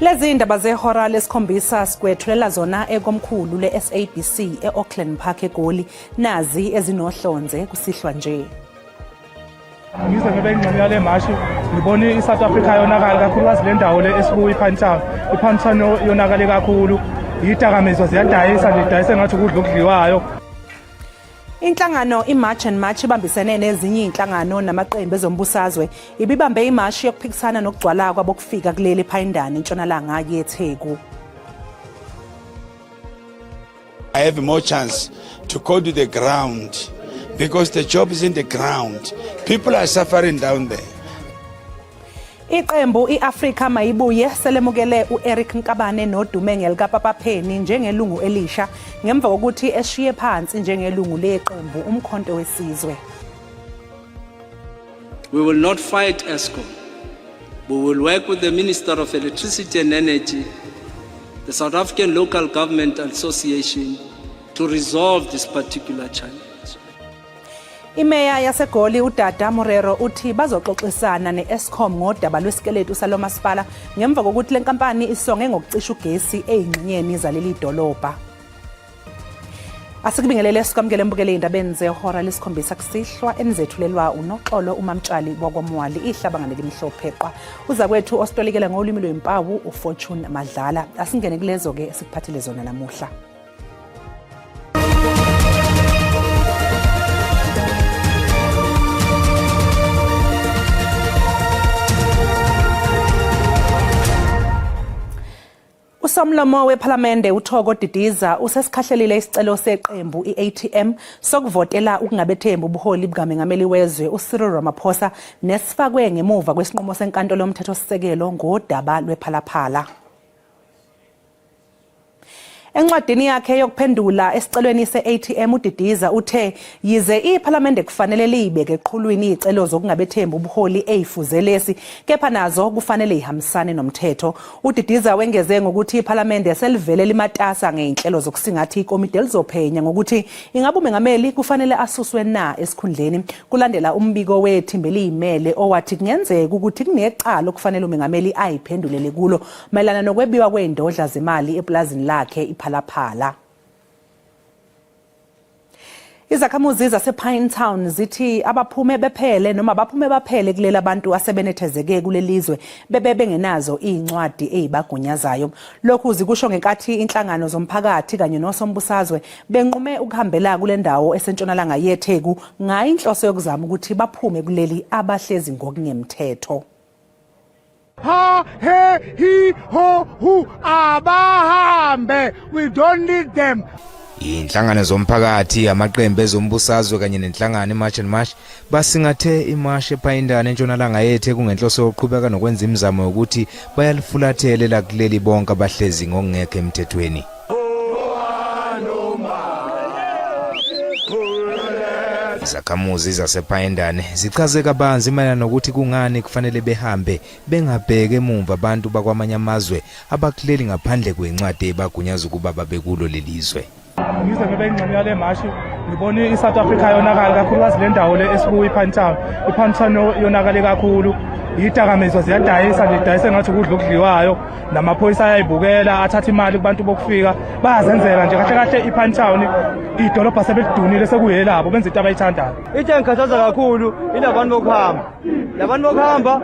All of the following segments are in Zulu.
Lezi indaba zehora lesikhombisa sikwethulela zona ekomkhulu le-SABC e-Auckland Park eGoli nazi ezinohlonze kusihlwa nje. Ngize ngibe ingxenye yale mashi ngibone i-South Africa yonakala kakhulukazi le ndawo le esikuyo i-Pinetown. I-Pinetown yonakale kakhulu. Iyidakamizwa ziyadayisa nje idayisa engathi ukudla okudliwayo. Inhlangano iMarch and March ibambisene nezinye izinhlangano namaqembu ezombusazwe ibibambe imashi yokuphikisana nokugcwala kwabokufika kuleli ePhayindane entshonalanga yeTheku. I have more chance to go to the ground because the job is in the ground. People are suffering down there. Iqembu iAfrika Mayibuye selemukele uEric Nkabane nodume ngelikaPapa Penny njengelungu elisha ngemva kokuthi eshiye phansi njengelungu leqembu uMkhonto weSizwe. We will not fight Eskom. We will work with the Minister of Electricity and Energy, the South African Local Government Association to resolve this particular challenge. Imeya yaseGoli uDada Morero uthi bazoxoxisana ne-Eskom ngodaba lwesikeletu salo masipala ngemva kokuthi le nkampani isonge ngokucisha ugesi eyingxenyeni zaleli dolobha. Asikubingelele sikwamukele mbukele indabeni zehora lesikhombisa kusihlwa enizethulelwa uNoxolo uMamtshali wakwaMwali ihlabangane limhlophe qwa. Uzakwethu ositolikela ngolimi lwempawu uFortune Madlala. Asingene kulezo ke esikuphathele zona namuhla. Usomlomo wePhalamende uThoko Didiza usesikhahlelile isicelo seqembu i-ATM sokuvotela ukungabethembi ubuholi bukamengameli wezwe uCyril Ramaphosa nesifakwe ngemuva kwesinqumo senkantolo yomthethosisekelo ngodaba lwePhalaphala. Encwadini yakhe yokuphendula esicelweni se-ATM uDidiza uthe yize iPhalamende kufanele liyibeke eqhulwini izicelo zokungabethembi ubuholi ezifuze lesi kepha nazo kufanele ihambisane nomthetho. UDidiza wengeze ngokuthi iPhalamende selivele limatasa ngezinhlelo zokusingatha ikomidi elizophenya ngokuthi ingabe umengameli kufanele asuswe na esikhundleni kulandela umbiko wethimba eliyimele owathi kungenzeka ukuthi kunecala okufanele umengameli ayiphendulele kulo mayelana nokwebiwa kwezindodla zemali epulazini lakhe iPhalaphala. Izakhamuzi zasePine Town zithi abaphume bephele noma baphume baphele kuleli abantu asebenethezeke kulelizwe bebe bengenazo izincwadi ezibagunyazayo. Lokhu zikusho ngenkathi inhlangano zomphakathi kanye nosombusazwe benqume ukuhambela kule ndawo esentshonalanga yeTheku ngayo inhloso yokuzama ukuthi baphume kuleli abahlezi ngokungemthetho. Ha he hi ho hu abahambe we don't need them. Inhlangano zomphakathi, amaqembu ezombusazwe kanye nenhlangano iMarch and March basingathe imashi ePhayindane entshonalanga yeTheku ngenhloso yokuqhubeka nokwenza imizamo yokuthi bayalifulathele lakuleli bonke abahlezi ngokungekho emthethweni. Izakhamuzi zasePhayendane zichaze kabanzi mayelana nokuthi kungani kufanele behambe bengabheki emumva abantu bakwamanye amazwe abakuleli ngaphandle kwencwadi ebagunyaza ukuba babe kulo leli zwe. Ngize ngibe ingxenye yale mashi ngibone i-South Africa yonakala kakhulukazi le ndawo le esikuyo i-Pinetown. I-Pinetown yonakale kakhulu. Iyidakamizwa ziyadayisa nje idayisa engathi ukudla okudliwayo. Namaphoyisa ayayibukela athatha imali kubantu bokufika bayazenzela nje kahle kahle iPine Town idolobha sebelidunile sekuyelabo benza into abayithandayo. Into engikhathaza kakhulu ilabantu bokuhamba. Labantu bokuhamba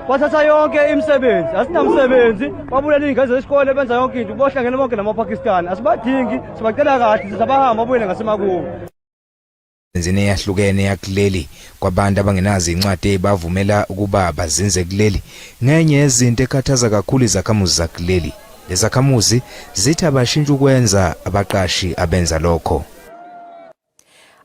bathatha yonke imisebenzi, asinamsebenzi, babulala iy'ngane zesikole benza yonke into, bohlangene bonke namaPakistan. Asibadingi, sibacela kahle, sithi abahamba babuyele ngasemakubo. Emsebenzini eyahlukene yakuleli kwabantu abangenazo incwadi ebavumela ukuba bazinze kuleli ngenye yezinto ekhathaza kakhulu izakhamuzi zakuleli. Lezakhamuzi zithi abashintsha ukwenza abaqashi abenza lokho.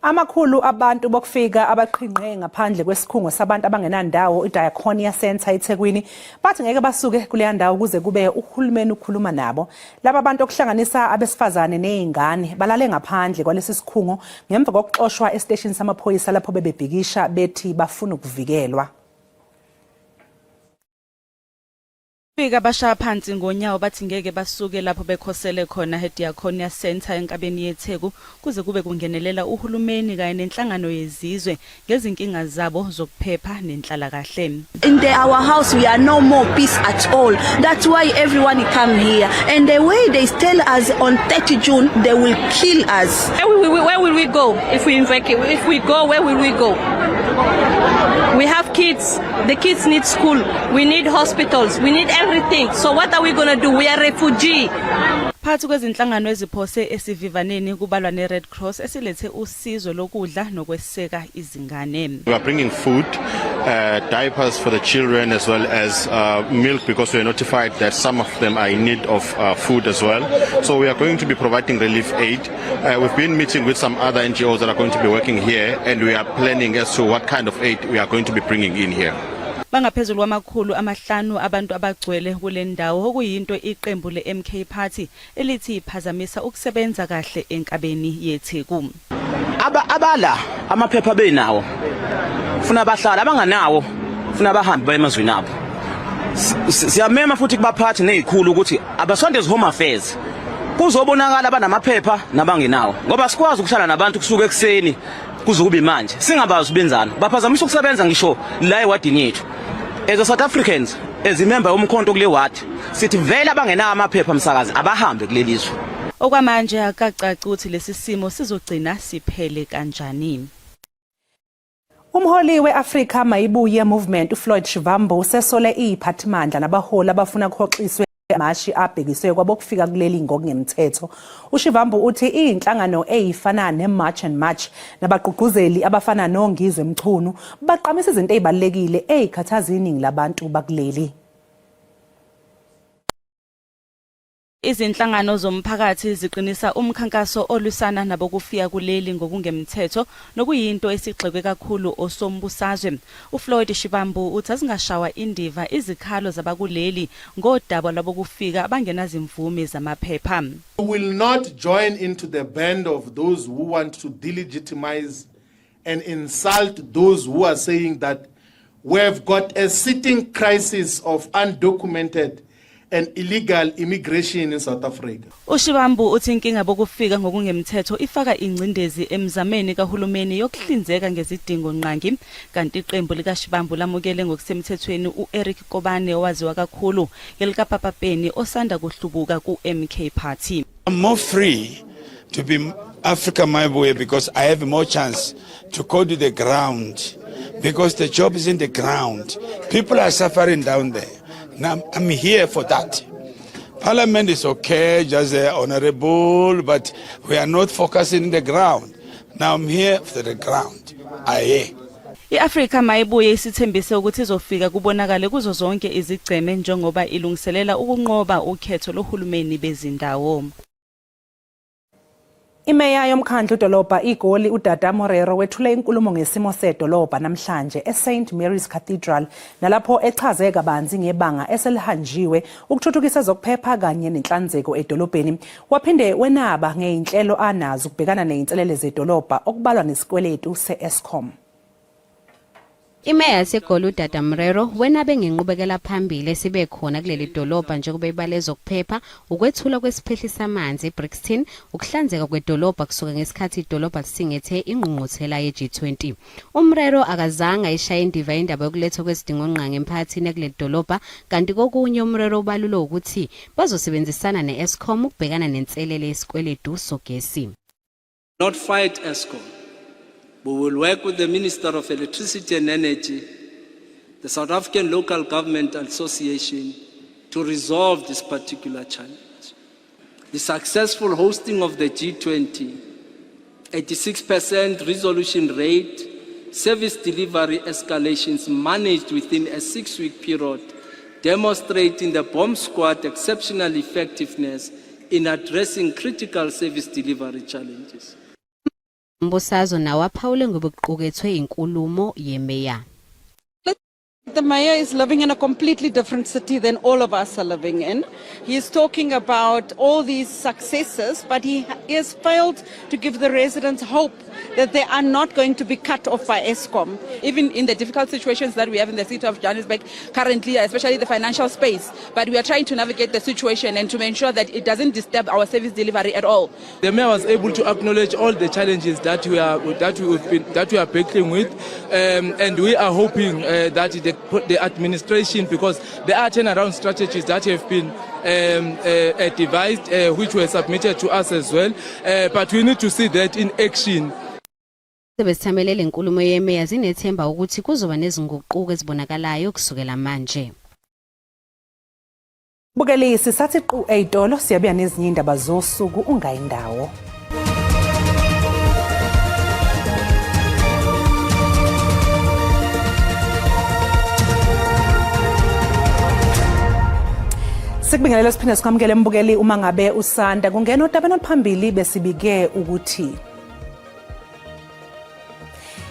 Amakhulu abantu bokufika abaqhinqe ngaphandle kwesikhungo sabantu abangenandawo iDiaconia Centre eThekwini bathi ngeke basuke kuleya ndawo kuze kube uhulumeni ukhuluma nabo. Laba bantu okuhlanganisa abesifazane nezingane balale ngaphandle kwalesi sikhungo ngemva kokuxoshwa esiteshini samaphoyisa lapho bebebhikisha bethi bafuna ukuvikelwa. Fika bashaya phansi ngonyawo bathi ngeke basuke lapho bekhosele khona eDiaconia Centre enkabeni yeTheku kuze kube kungenelela uhulumeni kanye nenhlangano yezizwe ngezinkinga zabo zokuphepha nenhlalakahle. In our house, we are no more peace at all. That's why everyone come here. And the way they tell us on 30 June, they will kill us. Where will we go if we evacuate? If we go, where will we go? We have kids. The kids need school. We need hospitals. We need everything. So what are we going to do? We are refugee. Phakathi kwezinhlangano eziphose esivivaneni kubalwa ne-Red Cross esilethe usizo lokudla nokweseka izingane. We are bringing food, diapers for the children, as well as milk, because we are notified that some of them are in need of food as well. So we are going to be providing relief aid. We've been meeting with some other NGOs that are going to be working here, and we are planning as to what kind of aid we are going to be bringing in here. Bangaphezulu kwama-500 abantu abagcwele kule ndawo, okuyinto iqembu le-MK Party elithi iphazamisa ukusebenza kahle enkabeni yeTheku. Abala amaphepha benawo funa bahlala, abanganawo funa bahambe baye emazweni abo. Siyamema futhi kubaphathi nezikhulu ukuthi abasondeze Home Affairs, kuzobonakala abanamaphepha nabangenawo, ngoba sikwazi ukuhlala nabantu kusuka ekuseni kuze kube manje singabazi benzani. Baphazamisa ukusebenza ngisho la ewadini yethu. As a South Africans, as imember yoMkhonto kule ward, sithi vele abangenawo amaphepha, msakazi, abahambe kuleli zwe. Okwamanje akacaci ukuthi lesi simo sizogcina siphele kanjani. Umholi we-Afrika Mayibuye Movement uFloyd Shivambu usesole iziphathimandla nabaholi abafuna kuhoxiswe amashi abhekiswe kwabokufika kuleli ngokungemthetho. UShivambu uthi iy'nhlangano ey'fana ne-March and March nabagqugquzeli abafana noNgizwe Mchunu baqamisa izinto ey'balulekile ey'khathaza iningi labantu bakuleli. Izinhlangano zomphakathi ziqinisa umkhankaso olwisana nabokufika kuleli ngokungemthetho, nokuyinto esigxekwe kakhulu osombusazwe. UFloyd Shivambu uthi azingashawa indiva izikhalo zabakuleli ngodaba lwabokufika abangenazimvume zamaphepha. We will not join into the band of those who want to delegitimize and insult those who are saying that we have got a sitting crisis of undocumented and illegal immigration in South Africa. UShivambu uthi inkinga bokufika ngokungemthetho ifaka ingcindezi emzameni kahulumeni yokuhlinzeka ngezidingo nqangi. Kanti iqembu likaShivambu lamukele ngokusemthethweni u-Eric Kobane, owaziwa kakhulu ngelikaPapa Penny, osanda kuhlubuka ku-MK Party. I'm more free to be Africa Mayibuye because I have more chance to go to the ground, because the job is in the ground. People are suffering down there. Now I'm here for that. Parliament is okay, just honorable, but we are not focusing in the ground. Now I'm here for the ground. Aye. I-Afrika Mayibuye isithembise ukuthi izofika kubonakale kuzo zonke izigceme njengoba ilungiselela ukunqoba ukhetho lohulumeni bezindawo. Imeya yomkhandlu dolobha iGoli uDada Morero wethule inkulumo ngesimo sedolobha namhlanje eSt Mary's Cathedral, nalapho echaze kabanzi ngebanga eselihanjiwe ukuthuthukisa zokuphepha kanye nenhlanzeko edolobheni. Waphinde wenaba ngeyinhlelo anazo ukubhekana nezinselele zedolobha, okubalwa nesikweletu se-Eskom. Imeya yaseGoli uDada Morero wenabe ngenqubekela phambili esibe khona kuleli dolobha, njengoba ibala ezokuphepha, ukwethulwa kwesiphehli samanzi eBrixton, ukuhlanzeka kwedolobha kusuka ngesikhathi idolobha lisingethe ingqungquthela ye-G20. UMorero akazange ayishaye indiva indaba yokulethwa kwezidingongqangi emphakathini kuleli dolobha. Kanti kokunye uMorero ubalule ukuthi bazosebenzisana ne-Eskom ukubhekana nenselele yesikweletu sogesi. Not fight Eskom. We will work with the Minister of Electricity and Energy, the South African Local Government Association, to resolve this particular challenge. The successful hosting of the G20, 86% resolution rate, service delivery escalations managed within a 6-week period, demonstrating the bomb squad exceptional effectiveness in addressing critical service delivery challenges. Mbusazwe nawo aphawule ngokuqukethwe inkulumo yemeya. The mayor is living in a completely different city than all of us are living in. He is talking about all these successes, but he has failed to give the residents hope. that they are not going to be cut off by Eskom. Even in the difficult situations that we have in the city of Johannesburg currently, especially the financial space, but we are trying to navigate the situation and to ensure that it doesn't disturb our service delivery at all. The mayor was able to acknowledge all the challenges that we are that we've been that we are battling with, and we are hoping that the administration, because there are turnaround strategies that have been devised, which were submitted to us as well, but we need to see that in action. Sebezithamele le nkulumo yemeya zinethemba ukuthi kuzoba nezinguquko ezibonakalayo kusukela manje. Mbukeli sisathi qu ey'tolo siyabuya nezinye iy'ndaba zosuku ungayindawo. Sikubingelele siphinde sikwamukele mbukeli uma ngabe usanda kungena odabeni oluphambili besibike ukuthi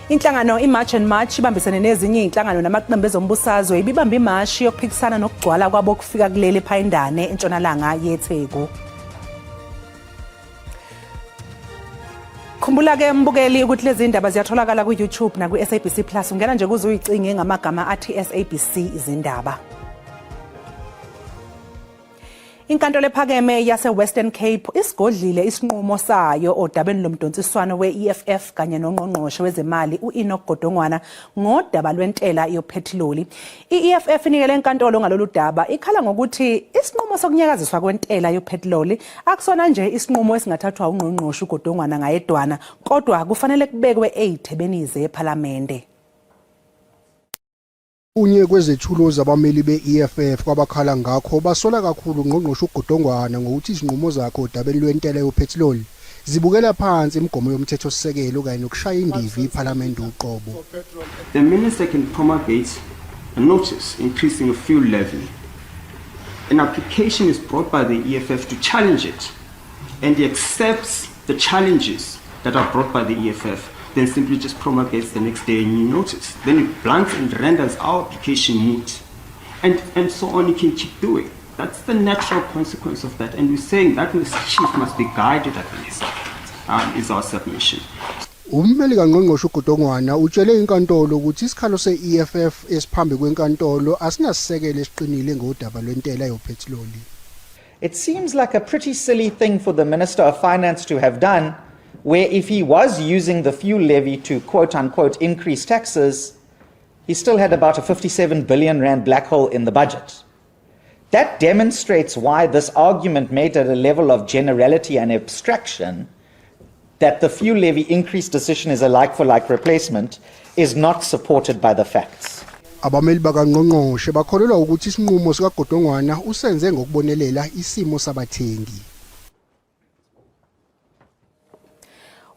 Inhlangano iMarch and March ibambisene nezinye izinhlangano namaqembu ezombusazwe ibibamba imashi yokuphikisana nokugcwala kwabo kufika kuleli ePhayindane entshonalanga yeTheku. Khumbula ke mbukeli ukuthi lezi ndaba ziyatholakala ku-YouTube naku-SABC Plus. Ungena nje kuze uyicinge ngamagama athi SABC izindaba. Inkantolo ephakeme yase-Western Cape isigodlile isinqumo sayo odabeni lomdonsiswano we-EFF kanye nongqongqoshe wezemali u-Enoch Godongwana ngodaba lwentela yophethiloli. I-EFF inikele enkantolo ngalolu daba ikhala ngokuthi isinqumo sokunyakaziswa kwentela yophethiloli akusona nje isinqumo esingathathwa ungqongqoshe uGodongwana ngayedwana kodwa kufanele kubekwe ey'thebeni zephalamende. Okunye kwezethulo zabameli be-EFF kwabakhala ngakho basola kakhulu uNgqongqoshe uGodongwana ngokuthi izinqumo zakhe odabeni lwentela yophethiloli zibukela phansi imigomo yomthethosisekelo kanye nokushaya indiva iphalamende uqobo. The minister can promulgate a notice increasing a fuel levy. An application is brought by the EFF to challenge it, and he accepts the challenges that are brought by the EFF, then simply just promulgates the next day a new notice. Then it blunts and renders our application moot. And so on, you can keep doing. That's the natural consequence of that. And we're saying that mischief must be guided against, is our submission. Ummeli kaNgqongqoshe uGodongwana utshele inkantolo ukuthi isikhalo se-EFF esiphambi kwenkantolo asinasisekelo esiqinile ngodaba lwentela yophethiloli. It seems like a pretty silly thing for the Minister of Finance to have done, where if he was using the fuel levy to quote unquote increase taxes, he still had about a 57 billion rand black hole in the budget. That demonstrates why this argument made at a level of generality and abstraction that the fuel levy increase decision is a like for like replacement is not supported by the facts. Abameli bakaNgqongqoshe bakholelwa ukuthi isinqumo sikaGodongwana usenze ngokubonelela isimo sabathengi.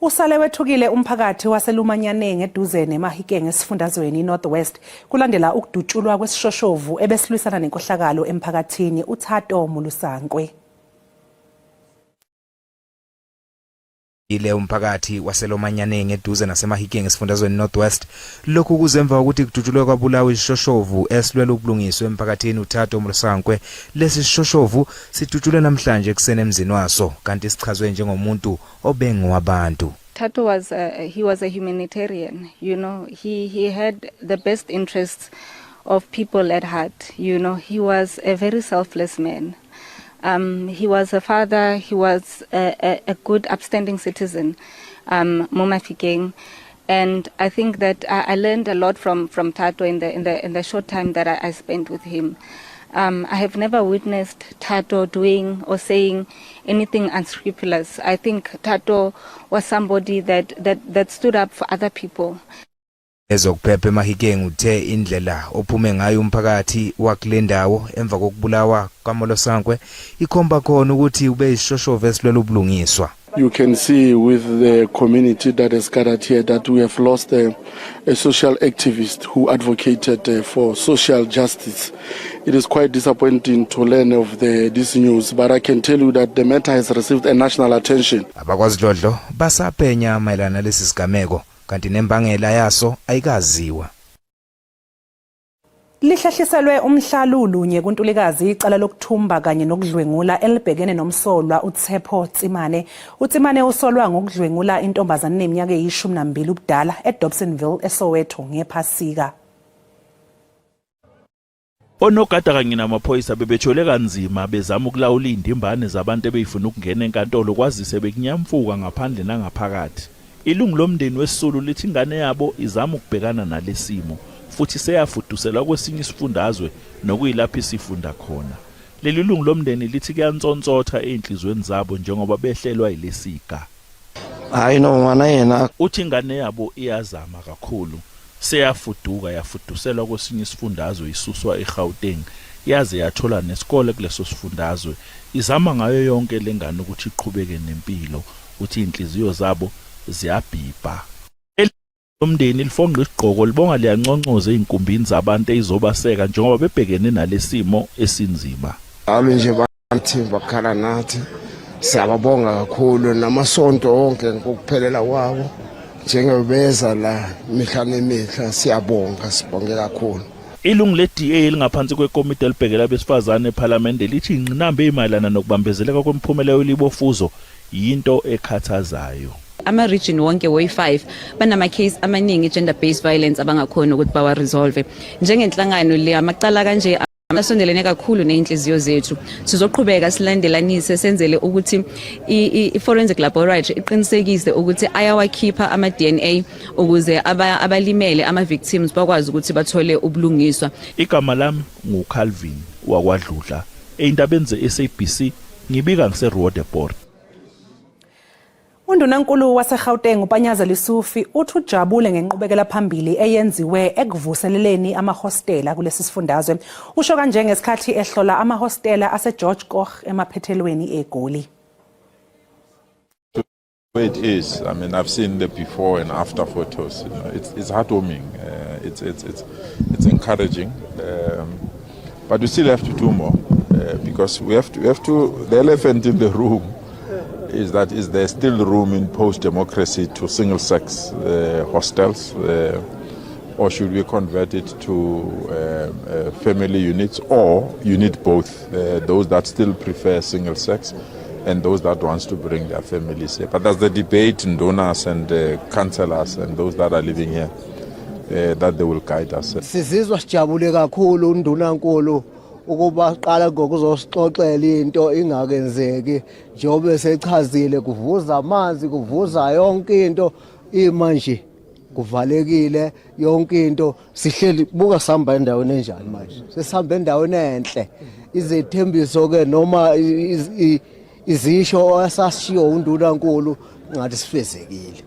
Usale wethukile umphakathi waseLumanyaneng eduze neMahikeng esifundazweni iNorth West kulandela ukudutshulwa kwesishoshovu ebesilwisana nenkohlakalo emphakathini uThato Molosankwe. Ile umphakathi waseLomanyaneng eduze naseMahikeng esifundazweni North West. Lokhu kuze emva kokuthi kudutshulwe kwabulawa isishoshovu esilwela ubulungiswa emphakathini uThato Molosankwe. Lesi sishoshovu sidutshulwe namhlanje ekuseni emzini waso kanti sichazwe njengomuntu obengowabantu. Thato was a, he was a humanitarian. He had the best interests of people at heart. He was a very selfless man. He was a father. He was a good, upstanding citizen, mo Mafikeng. And I think that I learned a lot from Thato in the short time that I spent with him. I have never witnessed Thato doing or saying anything unscrupulous. I think Thato was somebody that stood up for other people. Ezokuphepha eMahikeng uthe indlela ophume ngayo umphakathi wakule ndawo emva kokubulawa kwaMolosankwe ikhomba khona ukuthi ube yisishoshovu esilwela ubulungiswa. You can see with the community that has gathered here that we have lost a social activist who advocated for social justice. It is quite disappointing to learn of this news, but I can tell you that the matter has received a national attention. Abakwazidlodlo basaphenya mayelana nalesi sigameko kanti nembangela yaso ayikaziwa. Lihlehliselwe umhla lulunye kuNtulikazi icala lokuthumba kanye nokudlwengula elibhekene nomsolwa uTshepo Tsimane. UTsimane usolwa ngokudlwengula intombazane eneminyaka eyi-12 ubudala eDobsonville eSoweto ngePhasika. Onogada kanye namaphoyisa bebethwele kanzima bezama ukulawula izindimbane zabantu ebeyifuna ukungena enkantolo kwazise bekunyamfuka ngaphandle nangaphakathi. Ilungu lomndeni wesisulu lithi ingane yabo izama ukubhekana nalesimo futhi seyafuduselwa kwesinye isifundazwe nokuyilapho isifunda khona. Leli lungu lomndeni lithi kuyansonsotha ezinhlizweni zabo njengoba behlelwa yilesiga. Hayi no ngwana yena. Uthi ingane yabo iyazama kakhulu seyafuduka yafuduselwa kwesinye isifundazwe isuswa eGauteng yaze yathola nesikole kuleso sifundazwe. Izama ngayo yonke lengane ukuthi iqhubeke nempilo. Uthi izinhliziyo zabo ziyabhibha. Lomndeni lifonqa isigqoko libonga liyanconcoza ezinkumbini zabantu ezizobaseka njengoba bebhekene nalesimo esinzima. Ami nje bathi bakhala nathi siyababonga kakhulu namasonto wonke ngokuphelela kwawo njengebeza la mihla nemihla siyabonga sibonge kakhulu. Ilungu le-DA elingaphansi kwekomiti elibhekela abesifazane ephalamende lithi ingqinamba eyimayelana nokubambezeleka kwemiphumela yolibofuzo yinto ekhathazayo. Ama-region wonke woyi-5 banama-case amaningi gender based violence abangakhoni ukuthi bawa-resolve. Njengenhlangano le amacala kanje asondelene kakhulu ney'nhliziyo zethu. Sizoqhubeka silandelanise senzele ukuthi i-forensic laboratory iqinisekise ukuthi ayawakhipha ama-DNA ukuze abalimele ama-victims bakwazi ukuthi bathole ubulungiswa. Igama lami nguCalvin wakwaDludla ey'ndabeni ze-SABC ngibika ngiseRoodepoort. UNdunankulu waseGauteng uPanyaza Lesufi uthi ujabule ngenqubekela phambili eyenziwe ekuvuseleleni amahostela kulesi sifundazwe. Usho kanje ngesikhathi ehlola amahostela aseGeorge Goch emaphethelweni eGoli. Where it is, I mean, I've seen the before and after photos. You know, it's heartwarming. It's encouraging, but we still have to do more because we have to, we have to. The elephant in the room is that is there still room in post-democracy to single-sex hostels, or should we convert it to family units, or you need both, those that still prefer single sex and those that wants to bring their families here. But that's the debate in donors and councillors and those that are living here, that they will guide us. Sizizwa sijabule kakhulu uNdunankulu ukuba qala ngokuzosixoxela into ingakenzeki njengoba sechazile kuvuza amanzi kuvuza yonke into imanje kuvalekile yonke into sihleli buka sihamba endaweni enjani manje sesihamba endaweni enhle izethembiso ke noma izisho asashiwo uNdunankulu ngathi sifezekile.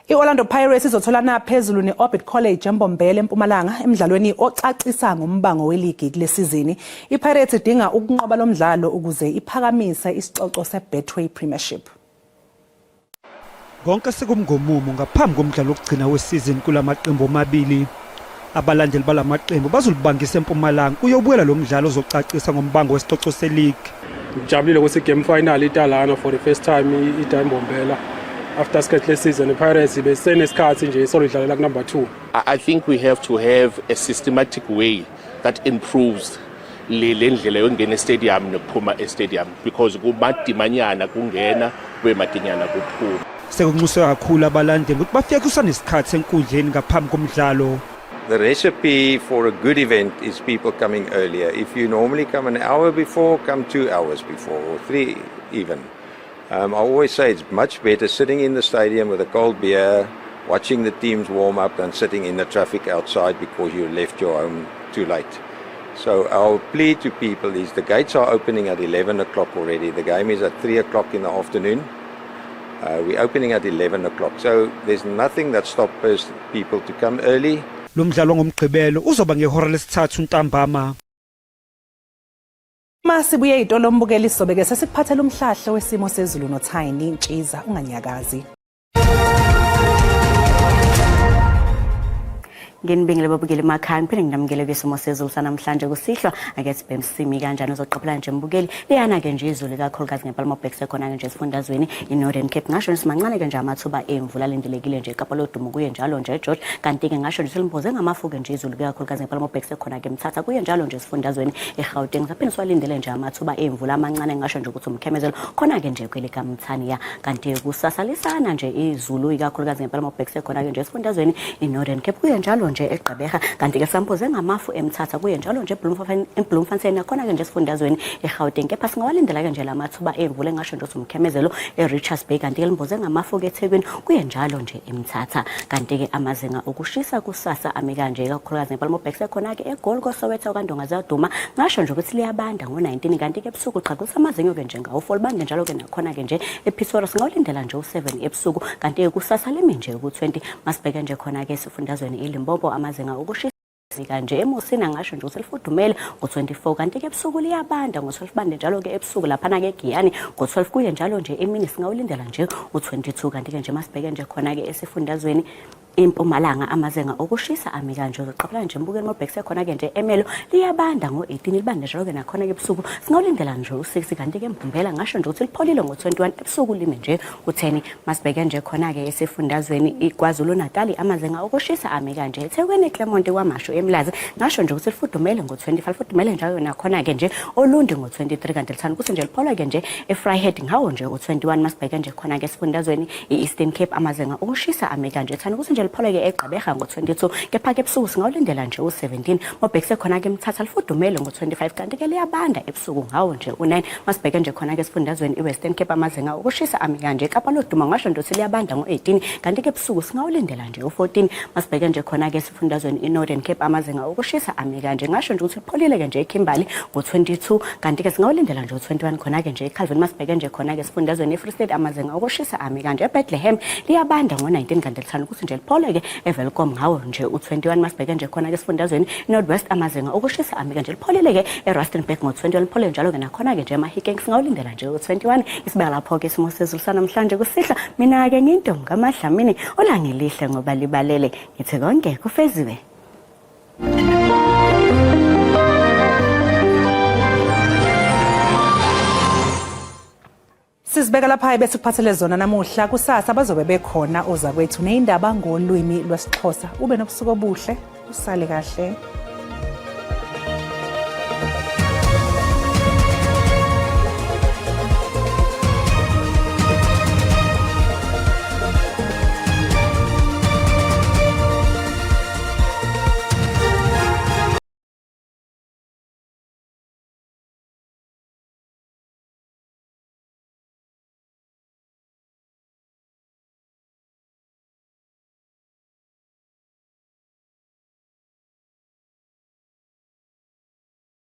I-Orlando Pirates izotholana phezulu ne-Orbit College eMbombela eMpumalanga emdlalweni ocacisa ngombango weligi kule sizini. I-Pirates idinga ukunqoba lo mdlalo ukuze iphakamise isicoco se-Betway Premiership. Konke sekumngomumo ngaphambi komdlalo wokugcina wesizini kulamaqembu omabili. Abalandeli balamaqembu bazolibangisa eMpumalanga kuyobukela lo mdlalo ozocacisa ngombango wesicoco seligi. Ngijabulile ukuthi igame final italana for the first time ita eMbombela after isikhathi le season iPirates besenesikhathi nje isolo idlalela ku number 2. I think we have to have a systematic way that improves le ndlela yokungena estadium nokuphuma estadium because kumadimanyana kungena kube madinyana kuphuma. Sekunxuswe kakhulu abalandeli ukuthi bafike kusanesikhathi enkundleni ngaphambi komdlalo. The recipe for a good event is people coming earlier. If you normally come an hour before, come 2 hours before or 3 even. I always say it's much better sitting in the stadium with a cold beer, watching the teams warm up than sitting in the traffic outside because you left your home too late. So our plea to people is the gates are opening at 11 o'clock already. The game is at 3 o'clock in the afternoon. We're opening at 11 o'clock. So there's nothing that stops people to come early. Lo mdlalo ngoMgqibelo uzoba ngehora lesithathu ntambama. Masibuye itolo mbukeli sobeke sesikuphathela umhlahlo wesimo sezulu noThayini Ntshiza unganyakazi. Nginibingele babukeli emakhaya ngiphinde nginamukele kwisimo sezulu sanamhlanje kusihlwa. Ake sibheme simi kanjani uzoqaphela nje mbukeli liyana ke nje izulu ikakhulukazi ngempela mabhekise khona ke nje esifundazweni iNorthern Cape. Ngasho nje simancane ke nje amathuba emvula alindelekile nje eKapa lodumo kuye njalo nje George, kanti ke ngasho nje selimboze ngamafu ke nje izulu ikakhulukazi ngempela mabhekise khona ke Mthatha kuye njalo nje esifundazweni iGauteng. Saphinde siwalindele nje amathuba emvula amancane ngasho nje ukuthi umkhemezelo khona ke nje kwelikaMthaniya, kanti kusasa lisana nje izulu ikakhulukazi ngempela mabhekise khona ke nje esifundazweni iNorthern Cape kuye njalo nje eGqeberha, kanti ke sampoze ngamafu eMthatha kuye njalo nje eBloemfontein nakhona ke nje esifundazweni eGauteng. Kepha singawalindela ke nje lamathuba emvula engasho nje umkhemezelo eRichards Bay, kanti ke limboze ngamafu ke eThekwini kuye njalo nje eMthatha. Kanti ke amazinga okushisa kusasa ami kanje ikakhulukazi ngempela mobhekise khona ke eGoli koSoweto kaNdonga ziyaduma ngasho nje ukuthi liyabanda ngo-19, kanti ke ebusuku qhaqhisa amazinyo ke nje ngawu-4 libande njalo ke nakhona ke nje ePretoria singawulindela nje u-7 ebusuku, kanti ke kusasa limi nje ku-20. Masibheke nje khona ke esifundazweni iLimpopo amazinga okushisa kanje eMusina ngasho nje ukuthi lifudumele ngo-24, kanti ke ebusuku liyabanda ngo-12 bande njalo ke ebusuku laphana ke eGiyani ngo-12 kuye njalo nje emini singawulindela nje u-22. Kanti ke nje masibheke nje khona ke esifundazweni iMpumalanga amazinga okushisa ami kanje uzoqaphela nje mbukeli mobhekise khona ke nje eMelo liyabanda ngo-18 libande njalo ke nakhona ke ebusuku singawulindela nje u-6, kanti ke Mbumbela ngasho nje ukuthi lipholile ngo-21 ebusuku lime nje ku-10. Masibheke nje khona ke esifundazweni iKwaZulu Natal amazinga okushisa ami kanje eThekwini eClermont kwaMashu eMlazi ngasho nje ukuthi lifudumele ngo-25 lifudumele njalo nakhona ke nje Olundi ngo-23, kanti lithanda ukuthi nje lipholwe ke nje eVryheid ngawo nje u-21. Masibheke nje khona ke esifundazweni i-Eastern Cape amazinga okushisa ami kanje ethanda ukuthi nje lipholeke eGqeberha ngo-22, kepha ke ebusuku singawulindela nje u-17. Mobhekise khona ke eMthatha lifudumele ngo-25, kanti ke liyabanda ebusuku ngawo nje u-9. Masibheke nje khona ke esifundazweni i-Western Cape amazinga okushisa ami kanje eKapa loduma ngasho nje ukuthi liyabanda ngo-18, kanti ke ebusuku singawulindela nje u-14. Masibheke nje khona ke esifundazweni i-Northern Cape amazinga okushisa ami kanje ngasho nje ukuthi lipholile ke nje eKimberley ngo-22, kanti ke singawulindela nje u-21 khona ke nje eCalvin. Masibheke nje khona ke esifundazweni i-Free State amazinga okushisa ami kanje eBethlehem liyabanda ngo-19, kanti lithanda ukuthi nje liphole ke eWelkom ngawo nje u-21. Masibheke nje khona ke esifundazweni i-North West amazinga okushisa ami kanje lipholile ke eRustenburg ngo-21, liphole njalo ke nakhona ke nje eMahikeng singawulindela nje u-21. Isibeka lapho ke isimo sezulu sanamhlanje kusihlwa. Mina ke ngintombi kaMadlamini olangelihle ngoba libalele, ngithi konke kufeziwe. Sizibeka lapha bese kuphathele zona namuhla. Kusasa bazobe bekhona ozakwethu nezindaba ngolwimi lwesiXhosa. Ube nobusuku obuhle, usale kahle.